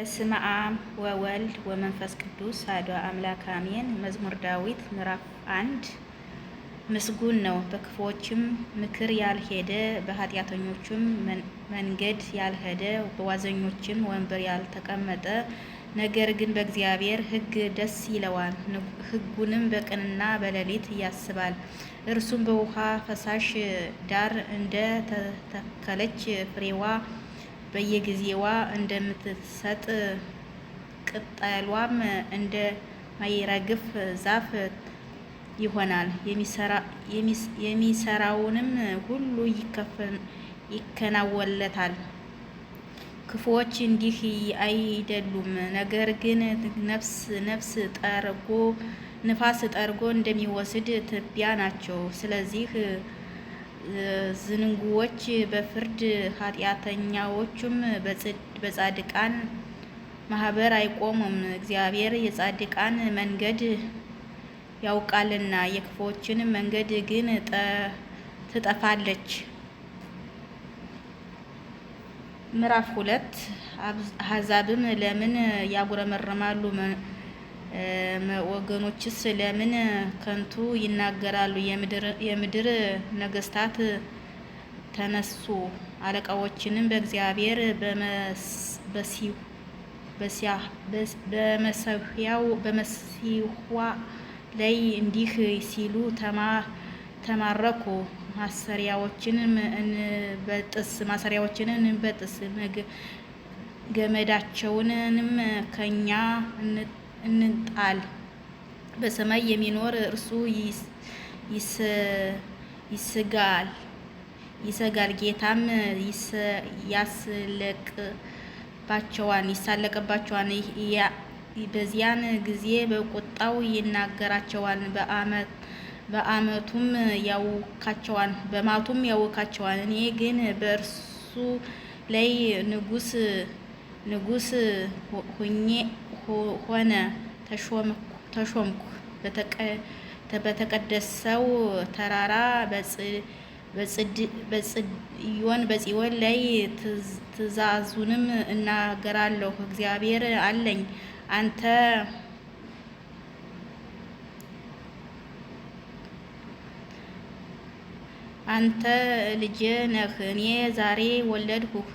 በስመ አብ ወወልድ ወመንፈስ ቅዱስ አሐዱ አምላክ አሜን። መዝሙር ዳዊት ምዕራፍ 1። ምስጉን ነው በክፉዎችም ምክር ያልሄደ፣ በኃጢአተኞችም መንገድ ያልሄደ፣ በዋዘኞችም ወንበር ያልተቀመጠ። ነገር ግን በእግዚአብሔር ሕግ ደስ ይለዋል፣ ሕጉንም በቀንና በሌሊት ያስባል። እርሱም በውሃ ፈሳሽ ዳር እንደ ተተከለች፣ ፍሬዋ በየጊዜዋ እንደምትሰጥ፣ ቅጠሏም እንደማይረግፍ ዛፍ ይሆናል። የሚሰራውንም ሁሉ ይከናወንለታል። ክፉዎች እንዲህ አይደሉም፣ ነገር ግን ነፍስ ጠርጎ ንፋስ ጠርጎ እንደሚወስድ ትቢያ ናቸው። ስለዚህ ዝንጉዎች በፍርድ ኃጢአተኛዎቹም በጻድቃን ማህበር አይቆሙም። እግዚአብሔር የጻድቃን መንገድ ያውቃልና የክፉዎችን መንገድ ግን ትጠፋለች። ምዕራፍ 2። አሕዛብም ለምን ያጉረመርማሉ? ወገኖችስ ለምን ከንቱ ይናገራሉ? የምድር ነገስታት ተነሱ፣ አለቃዎችንም በእግዚአብሔር በመሠዊያው ላይ እንዲህ ሲሉ ተማረኩ። ማሰሪያዎችንም እንበጥስ፣ ማሰሪያዎችን እንበጥስ፣ ገመዳቸውንም ከእኛ እንጣል። በሰማይ የሚኖር እርሱ ይሰጋል፣ ጌታም ይሳለቅባቸዋል። በዚያን ጊዜ በቁጣው ይናገራቸዋል፣ በአመቱም ያውካቸዋል። እኔ ግን በእርሱ ላይ ንጉሥ ሆነ ተሾምኩ፣ በተቀደሰው ተራራ በጽዮን ላይ ትእዛዙንም እናገራለሁ። እግዚአብሔር አለኝ፣ አንተ ልጄ ነህ፣ እኔ ዛሬ ወለድሁህ።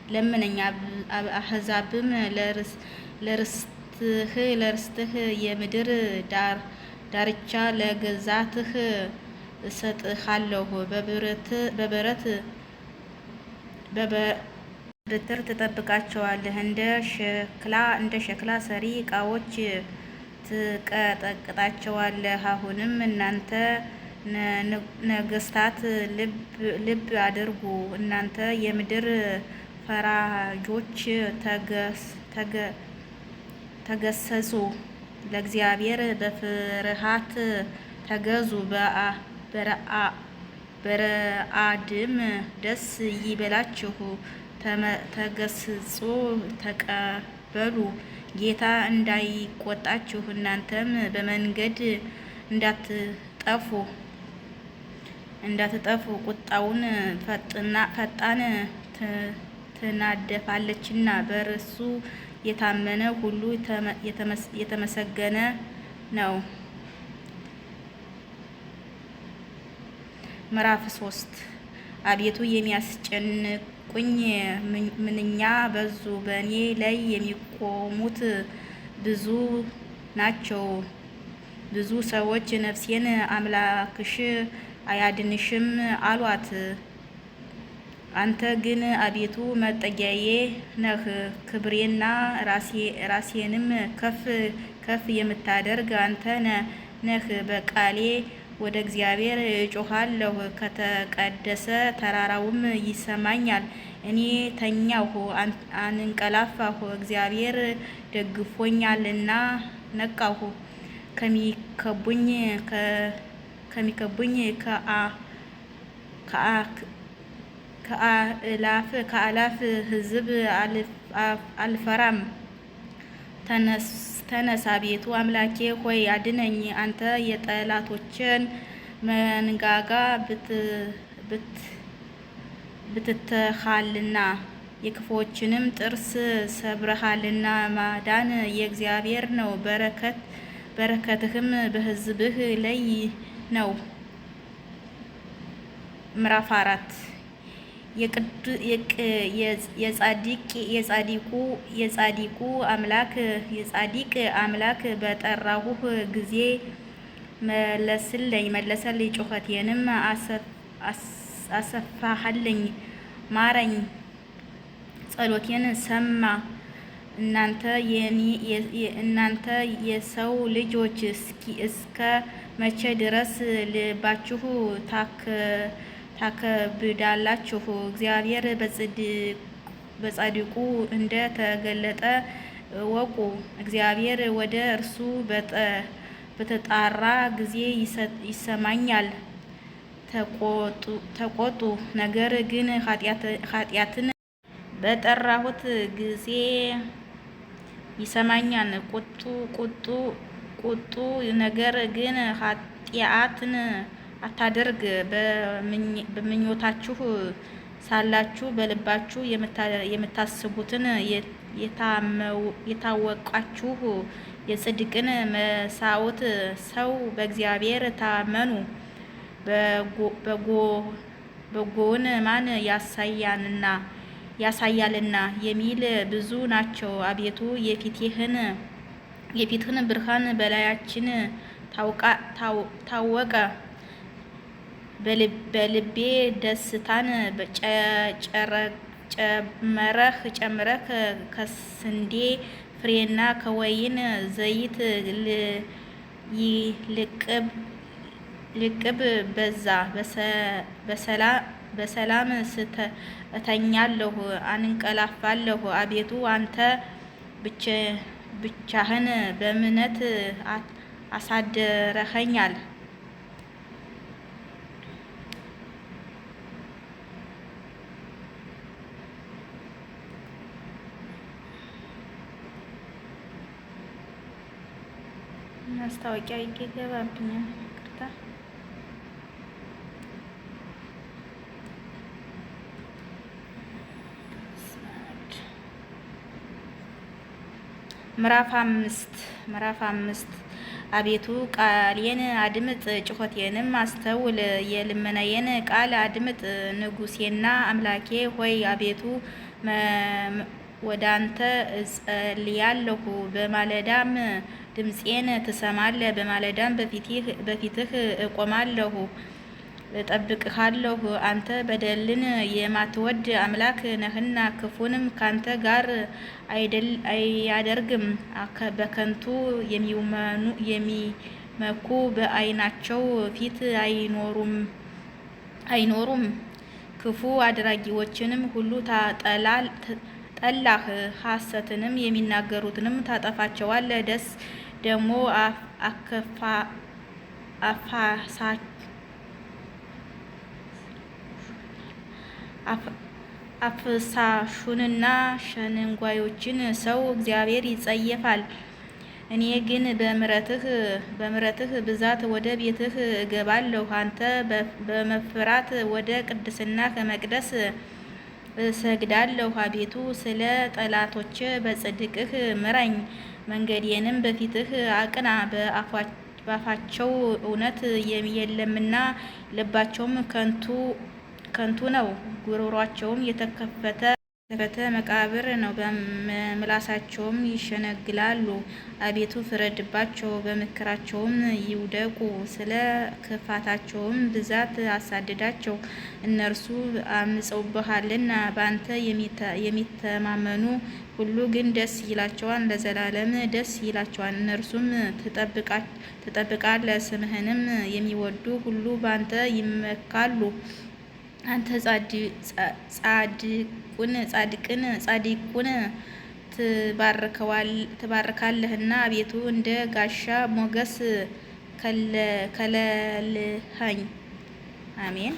ለምነኝ፣ አሕዛብም ለርስትህ የምድር ዳርቻ ለግዛትህ እሰጥሃለሁ። በብረት በትር ትጠብቃቸዋለህ፣ እንደ ሸክላ ሰሪ ዕቃዎች ትቀጠቅጣቸዋለህ። አሁንም እናንተ ነገስታት ልብ አድርጉ፣ እናንተ የምድር ፈራጆች ተገሰጹ። ለእግዚአብሔር በፍርሃት ተገዙ፣ በረአድም ደስ ይበላችሁ። ተገስጾ ተቀበሉ፣ ጌታ እንዳይቆጣችሁ እናንተም በመንገድ እንዳትጠፉ። ቁጣውን ፈጣን ትናደፋለችና በርሱ የታመነ ሁሉ የተመሰገነ ነው። ምዕራፍ 3። አቤቱ የሚያስጨንቁኝ ምንኛ በዙ! በእኔ ላይ የሚቆሙት ብዙ ናቸው። ብዙ ሰዎች ነፍሴን አምላክሽ አያድንሽም አሏት። አንተ ግን አቤቱ መጠጊያዬ ነህ፣ ክብሬና ራሴንም ከፍ ከፍ የምታደርግ አንተ ነህ። በቃሌ ወደ እግዚአብሔር እጮኻለሁ፣ ከተቀደሰ ተራራውም ይሰማኛል። እኔ ተኛሁ አንቀላፋሁ፣ እግዚአብሔር ደግፎኛልና ነቃሁ። ከሚከቡኝ ከአእላፍ ሕዝብ አልፈራም። ተነስ አቤቱ አምላኬ ሆይ አድነኝ። አንተ የጠላቶችን መንጋጋ ብትተሃልና። የክፉዎችንም ጥርስ ሰብረሃልና። ማዳን የእግዚአብሔር ነው፣ በረከትህም በሕዝብህ ላይ ነው። ምዕራፍ 4። የጻድቁ አምላክ የጻድቅ አምላክ በጠራሁህ ጊዜ መለሰልኝ፣ ጩኸቴንም አሰፋህልኝ። ማረኝ፣ ጸሎቴን ሰማ። እናንተ የሰው ልጆች፣ እስከ መቼ ድረስ ልባችሁ ታከብዳላችሁ? እግዚአብሔር በጻድቁ እንደ ተገለጠ እወቁ። እግዚአብሔር ወደ እርሱ በተጣራ ጊዜ ይሰማኛል። ተቆጡ፣ ነገር ግን ኃጢአትን በጠራሁት ጊዜ ይሰማኛል። ቁጡ ቁጡ ቁጡ፣ ነገር ግን ኃጢአትን አታደርግ። በምኞታችሁ ሳላችሁ በልባችሁ የምታስቡትን የታወቃችሁ የጽድቅን መሳውት ሰው በእግዚአብሔር ታመኑ። በጎውን ማን ያሳያልና የሚል ብዙ ናቸው። አቤቱ፣ የፊትህን ብርሃን በላያችን ታወቀ። በልቤ ደስታን ጨምረህ ከስንዴ ፍሬና ከወይን ዘይት ይልቅብ በዛ። በሰላም እተኛለሁ አንቀላፋለሁ። አቤቱ፣ አንተ ብቻህን በእምነት አሳድረኸኛል። ማስታወቂያ ይገባብኛል። ይቅርታ። ምዕራፍ 5። ምዕራፍ 5። አቤቱ፣ ቃሌን አድምጥ፣ ጩኸቴንም አስተውል፣ የልመናዬን ቃል አድምጥ። ንጉሴና አምላኬ ሆይ፣ አቤቱ፣ ወዳንተ እጸልያለሁ። በማለዳም ድምፄን ትሰማለህ። በማለዳም በፊትህ እቆማለሁ፣ እጠብቅሃለሁ። አንተ በደልን የማትወድ አምላክ ነህና ክፉንም ካንተ ጋር አያደርግም። በከንቱ የሚመኩ በዓይናቸው ፊት አይኖሩም። ክፉ አድራጊዎችንም ሁሉ ጠላህ፣ ሐሰትንም የሚናገሩትንም ታጠፋቸዋለህ። ደስ ደግሞ አፍሳሹንና ሸንጓዮችን ሰው እግዚአብሔር ይጸየፋል። እኔ ግን በምሕረትህ ብዛት ወደ ቤትህ እገባለሁ። አንተ በመፍራት ወደ ቅድስናህ መቅደስ እሰግዳለሁ። አቤቱ፣ ስለ ጠላቶቼ በጽድቅህ ምራኝ፣ መንገዴንም በፊትህ አቅና። በአፋቸው እውነት የለምና ልባቸውም ከንቱ ነው። ጉሮሯቸውም የተከፈተ መቃብር ነው፣ በምላሳቸውም ይሸነግላሉ። አቤቱ፣ ፍረድባቸው፣ በምክራቸውም ይውደቁ፣ ስለ ክፋታቸውም ብዛት አሳድዳቸው። እነርሱ አምፀውብሃልና። በአንተ የሚተማመኑ ሁሉ ግን ደስ ይላቸዋል፣ ለዘላለም ደስ ይላቸዋል። እነርሱም ትጠብቃለህ፣ ስምህንም የሚወዱ ሁሉ በአንተ ይመካሉ። አንተ ጻድቁን ትባርካለህና፣ አቤቱ፣ እንደ ጋሻ ሞገስ ከለልኸኝ። አሜን።